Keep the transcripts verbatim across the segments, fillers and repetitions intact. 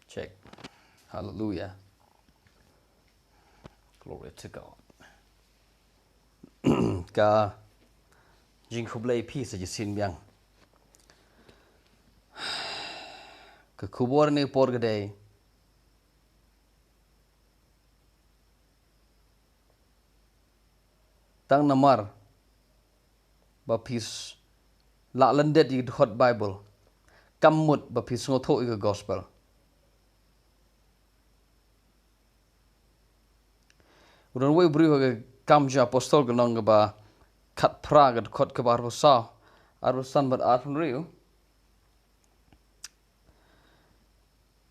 Check. Hallelujah. Glory to God. Ka jingkhublei phi sa jisin biang. Ka khubor ne por ka dei. Tang namar ba phi s-, la lyndet ïa ka dkhot Bible. Kam mut ba phi sngewthuh ïa ka gospel. U don uwei u briew ha ka Kam Jong Apostol ka lynnong kaba khatphra ka dkhot kaba arphew saw, arphew san bad arphew hynriew.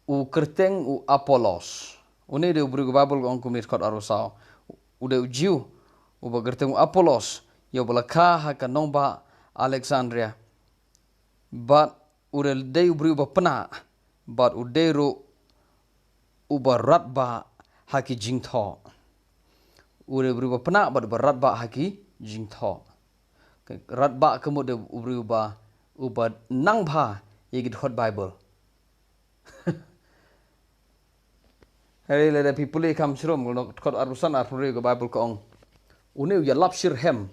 U kyrteng u Apollos. Une u dei u briew, ka Bible ka ong kumne, dkhot arphew saw. U dei u Jiw, uba kyrteng u Apollos, ïa uba la kha ha ka nongbah Alexandria. Bad u dei u briew ba pnah, bad u dei ruh uba radbah ha ki jingthoh. U dei u briew ba pnah bad uba radbah ha ki jingthoh. Radbah ka mut dei u briew ba, uba nang bha ïa ki dkhot Bible. Hynrei lada phi pule kham shrum, dkhot arphew san arphew hynriew ka Bible ka ong, une u ïalap shitrhem.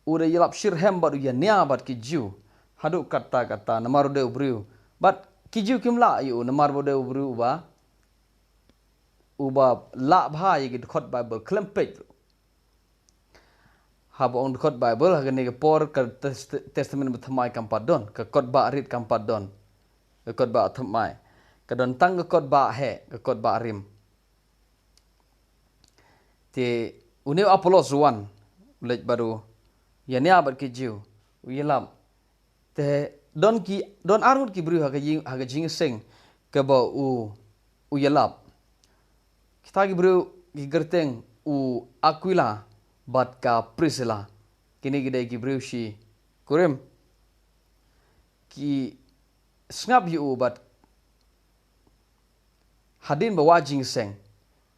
U dei ïalap shitrhem bad u ïania bad ki Jiw haduh katta katta, namar u dei u briew. Bad ki Jiw kim lah ïa u namar ba u dei u briew uba, uba lah bha ïa ki dkhot Bible khlem peit. Haba ong dkhot Bible, ha kane ka por ka Test-, Testament Bathymmai kam pat don, ka kot Bah Rit kam pat don. Ka kot Bah Thymmai. Ka don tang ka kot Bah Heh, ka kot Bah Rim. Te une u Apollos u wan, u leit bad u ïania bad ki Jiw, u ïalap. Te don ki, don arngut ki briew ha ka jing, ha ka jingïaseng kaba u, u ïalap. Kita ki briew ki kyrteng u Aquila bad ka Priscilla. Kine ki dei ki briew shi kurim. Ki sngap ïa u bad hadien ba wad jingïaseng,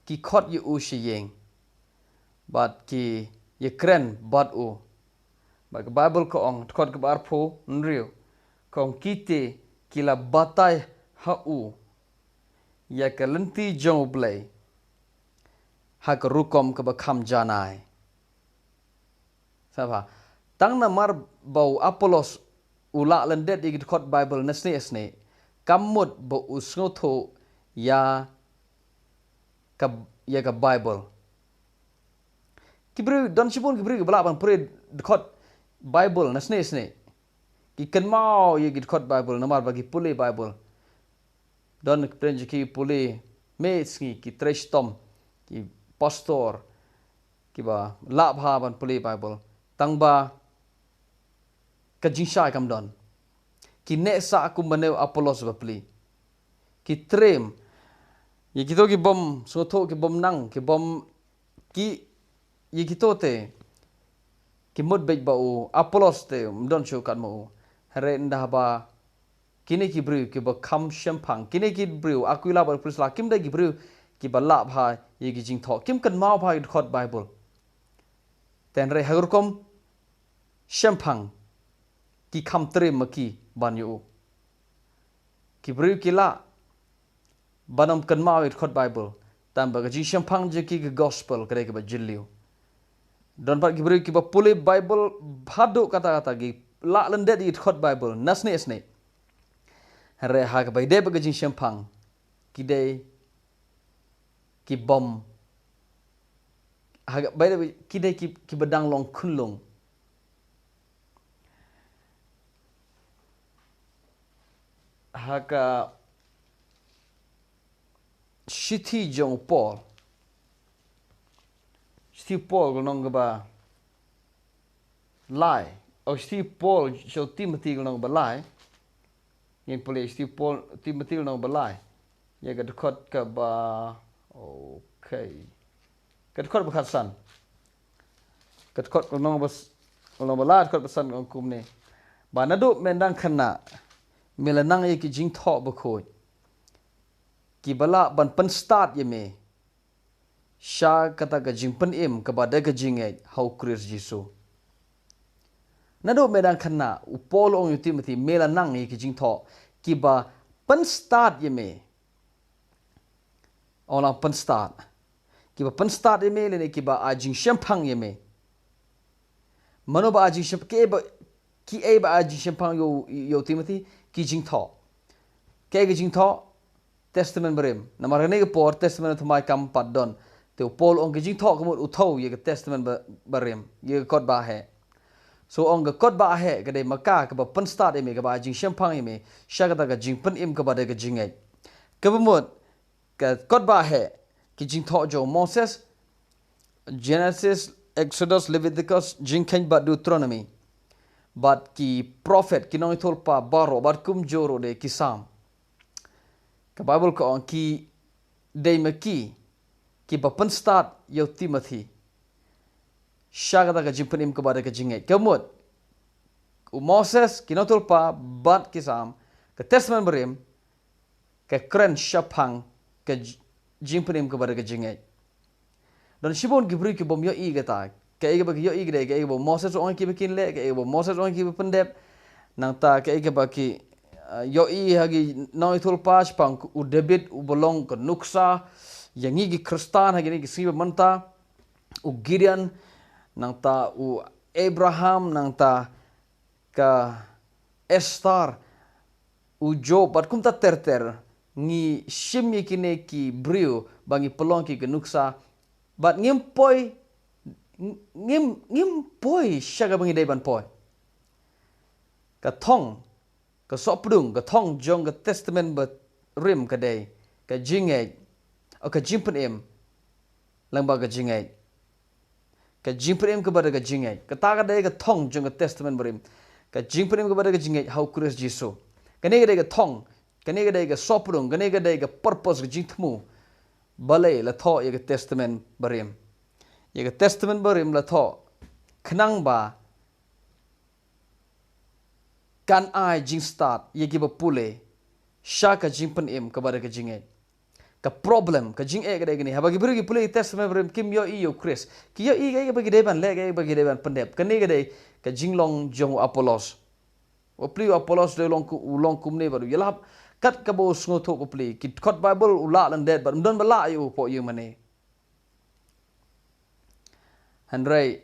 ki khot ïa u sha ïing. Bad ki ïakren bad u. Bad ka Bible ka ong, dkhot kaba arphew hynriew, ka ong, kite ki la batai ha u ïa ka lynti jong U Blei ha ka rukom kaba kham janai. Sngap bha. Tang namar ba u Apollos u la lyndet ïa ki dkhot Bible na snieh snieh, kam mut ba u sngewthuh ïa ka, ïa ka Bible. Ki briew, don shibun ki briew kiba lah ban pule dkhot Bible na snieh snieh. Ki kynmaw ïa ki dkhot Bible namar ba ki pule Bible. Don ki pyrshah ki pule miet sngi, ki trei shitom, ki pastor, kiba lah bha ban pule Bible. Tang ba ka jingshai kam don. Ki neh sah kumba une u Apollos ba pule. Ki triem. Ïa kito ki bym sngewthuh, ki bym nang, ki bym, ki, ïa kito te ki mut beit ba u Apollos te um don shuh kat ma u. Hynrei ynda ba kine ki briew kiba kham shemphang, kine ki briew Aquila bad Priscilla kim dei ki briew kiba lah bha ïa ki jingthoh, kim kynmaw bha ïa ki dkhot Bible. Te hynrei ha ka rukom shemphang ki kham triem ma ki ban ïa u. Ki briew ki lah ban ym kynmaw ïa ki dkhot Bible, tang ba ka jingshemphang jong ki, ka gospel, ka dei kaba jylliew. Don pat ki briew kiba pule Bible haduh katta katta, ki la lyndet ïa ki dkhot Bible na snieh snieh. Hynrei ha kaba ïadei bad ka jingshemphang, ki dei ki bym, ha kaba ïadei, ki dei ki, kiba dang long khunlung. Ha ka shithi jong u Paul. Shithi u Paul ka lynnong kaba lai. Oh, shithi u Paul sha u Timothy ka lynnong kaba lai. Ngin pule shithi u Paul, Timothy ka lynnong kaba lai. Ïa ka dkhot kaba, okay. Ka dkhot ba khatsan. Ka dkhot ka lynnong ba s-, ka lynnong ba lai, dkhot ba san ka ong kumne. Ba naduh me dang khynnah, me la nang ïa ki jingthoh bakhuid, kiba lah ban pynstad ïa me sha kata ka jingpynim kaba da ka jingngeit ha u Khrist Jisu. Naduh me dang khynnah, u Paul u ong ïa u Timothy, me la nang ïa ki jingthoh kiba pynstad ïa me Ong lang pynstad. Kiba pynstad ïa me lane kiba ai jingshemphang ïa me. Mano ba ai jingshemphang, kiei ba, kiei ba ai jingshemphang ïa u, ïa u Timothy, ki jingthoh. Kiei ki jingthoh? Testament barim. Namar kane ka por Testament thymmai kam pat don. Te u Paul ong ki jingthoh ka mut u thew ïa ka Testament ba, barim, ïa ka kot ba heh. So ong ka kot ba heh ka dei ma ka kaba pynstad ïa me, kaba ai jingshemphang ïa me sha kata ka jingpynim kaba da ka jingngeit. Kaba mut ka kot ba heh, ki jingthoh jong Moses, Genesis, Exodus, Leviticus, Jingkheiñ bad Deuteronomy. Bad ki prophet, ki nongïathuhlypa baroh, bad kumjuh ruh de ki Salm. Ka Bible ka ong ki dei ma ki kiba pynstad ïa u Timothy sha kata ka jingpynim kaba da ka jingngeit. Ka mut u Moses, ki nongïathuhlypa bad ki Salm, ka Testament barim, ka kren shaphang ka j-, jingpynim kaba da ka jingngeit. Don shibun ki briew ki bym ïohi kata. Kaei kaba ki ïohi ka dei kaei kaba u Moses u ong ïa kiba kin leh, kaei kaba u Moses u ong ïa kiba pyndep. Nangta kaei kaba ki, uh, ïohi ha ki nongïathuhlypa shaphang u David uba long ka nuksa ïa ngi ki Khristan ha kine ki sngi ba mynta, u Gideon, nangta u Abraham, nangta ka Esther, u Job, bad kumta ter ter. Ngi shim ïa kine ki briew ba ngi pynlong ki ka nuksa, bad ngim poi, ngim, ngim poi sha kaba ngi dei ban poi. Ka thong, ka sohpdung, ka thong jong ka Testament barim ka dei ka jingngeit, o ka jingpynim lyngba ka jingngeit. Ka jingpynim kaba da ka jingngeit. Kata ka dei ka thong jong ka Testament barim. Ka jingpynim kaba da ka jingngeit ha u Khrist Jisu. Kane ka dei ka thong, kane ka dei ka sohpdung, kane ka dei ka purpose, ka jingthmu balei la thoh ïa ka Testament barim. Ïa ka Testament barim la thoh khnang ba kan ai jingstad ïa kiba pule sha ka jingpynim kaba da ka jingngeit. Ka problem, ka jingeh ka dei kane. Haba ki briew ki pule Testament barim kim ïohi ïa u Khrist. Ki ïohi kaei kaba ki dei ban leh, kaei kaba ki dei ban pyndep. Kane ka dei ka jinglong jong u Apollos. Bapli u Apollos dei long ku-, u long kumne bad u ïalap kat kaba u sngewthuh bapli. Ki dkhot Bible u lah lyndet bad ym don ba lah ïa u hapoh ïingmane. Hynrei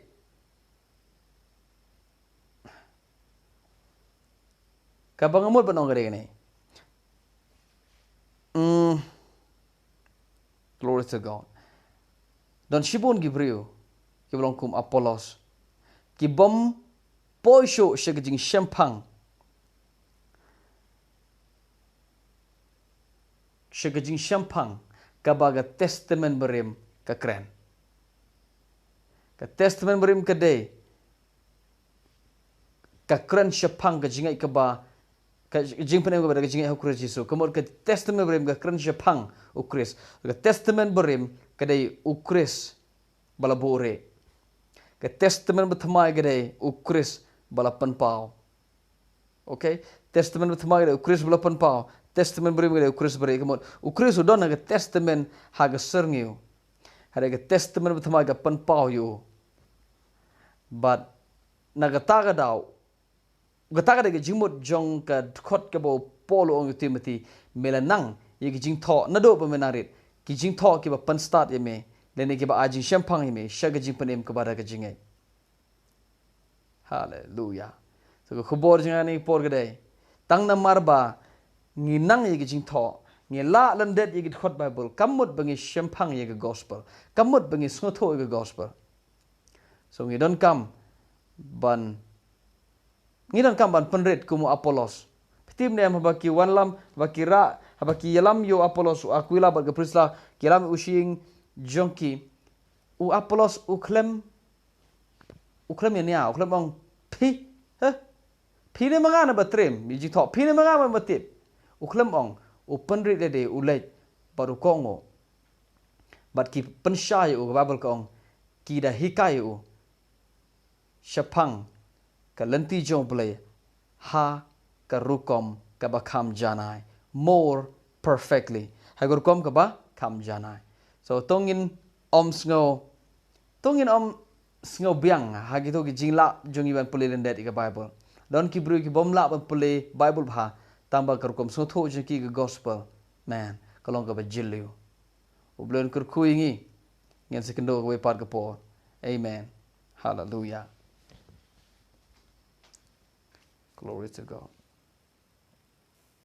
kaba nga mut ban ong ka dei kane. Mm. Glory to God. Don shibun ki briew kiba long kum Apollos ki bym poi shuh sha ka jingshemphang, sha ka jingshemphang kaba ka Testament barim ka kren. Ka Testament barim ka dei ka kren shaphang ka jingngeit kaba, ka jingpynim kaba da ka jingngeit ha u Khrist Jisu. Ka mut ka Testament barim ka kren shaphang u Khrist. Ka Testament barim ka dei u Khrist ba la buhrieh. Ka Testament bathymmai ka dei u Khrist ba la pynpaw. Okay? Testament bathymmai ka dei u Khrist ba la pynpaw. Testament barim ka dei u Khrist ba rieh. Ka mut u Khrist u don ha ka Testament ha ka syrngiew. Hynrei ka Testament bathymmai ka pynpaw ïa u. Bad na kata ka daw, kata ka dei ka jingmut jong ka dkhot kaba u Paul u ong ïa u Timothy, me la nang ïa ki jingthoh naduh ba me nang rit, ki jingthoh kiba pynstad ïa me lane kiba ai jingshemphang ïa me sha ka jingpynim kaba da ka jingngeit. Haleluya. So ka khubor jong nga ha kane ka por ka dei, tang namar ba ngi nang ïa ki jingthoh, ngi lah lyndet ïa ki dkhot Bible, kam mut ba ngi shemphang ïa ka gospel, kam mut ba ngi sngewthuh ïa ka gospel. So ngi donkam ban, ngi donkam ban pynrit kum u Apollos. Phi tip ne em, haba ki wanlam, haba ki rah, haba ki ïalam ïa u Apollos, u Akwila bad ka Prisla, ki ïalam ïa u sha ïing jong ki. U Apollos u khlem, u khlem ïania, u khlem ong, phi, ha? Phi ne ma nga naba triem ïa ki jingthoh, phi ne ma nga naba tip. U khlem ong, u pynrit lade, u leit bad u kohnguh. Bad ki pynshai ïa u, ka Bible ka ong, ki da hikai ïa u shaphang ka lynti jong U Blei ha ka rukom kaba kham janai, more perfectly, ha ka rukom kaba kham janai. So to ngin ym sngew, to ngin ym sngew biang ha kito ki jinglah jong ngi ban pule lyndet ïa ka Bible. Don ki briew ki bym lah ban pule Bible bha tang ba ka rukom sngewthuh jong ki ïa ka gospel, man, ka long kaba jylliew. U Blei un kyrkhu ïa ngi. Ngin sa ïakynduh kawei pat ka por. Amen. Hallelujah. Glory to God.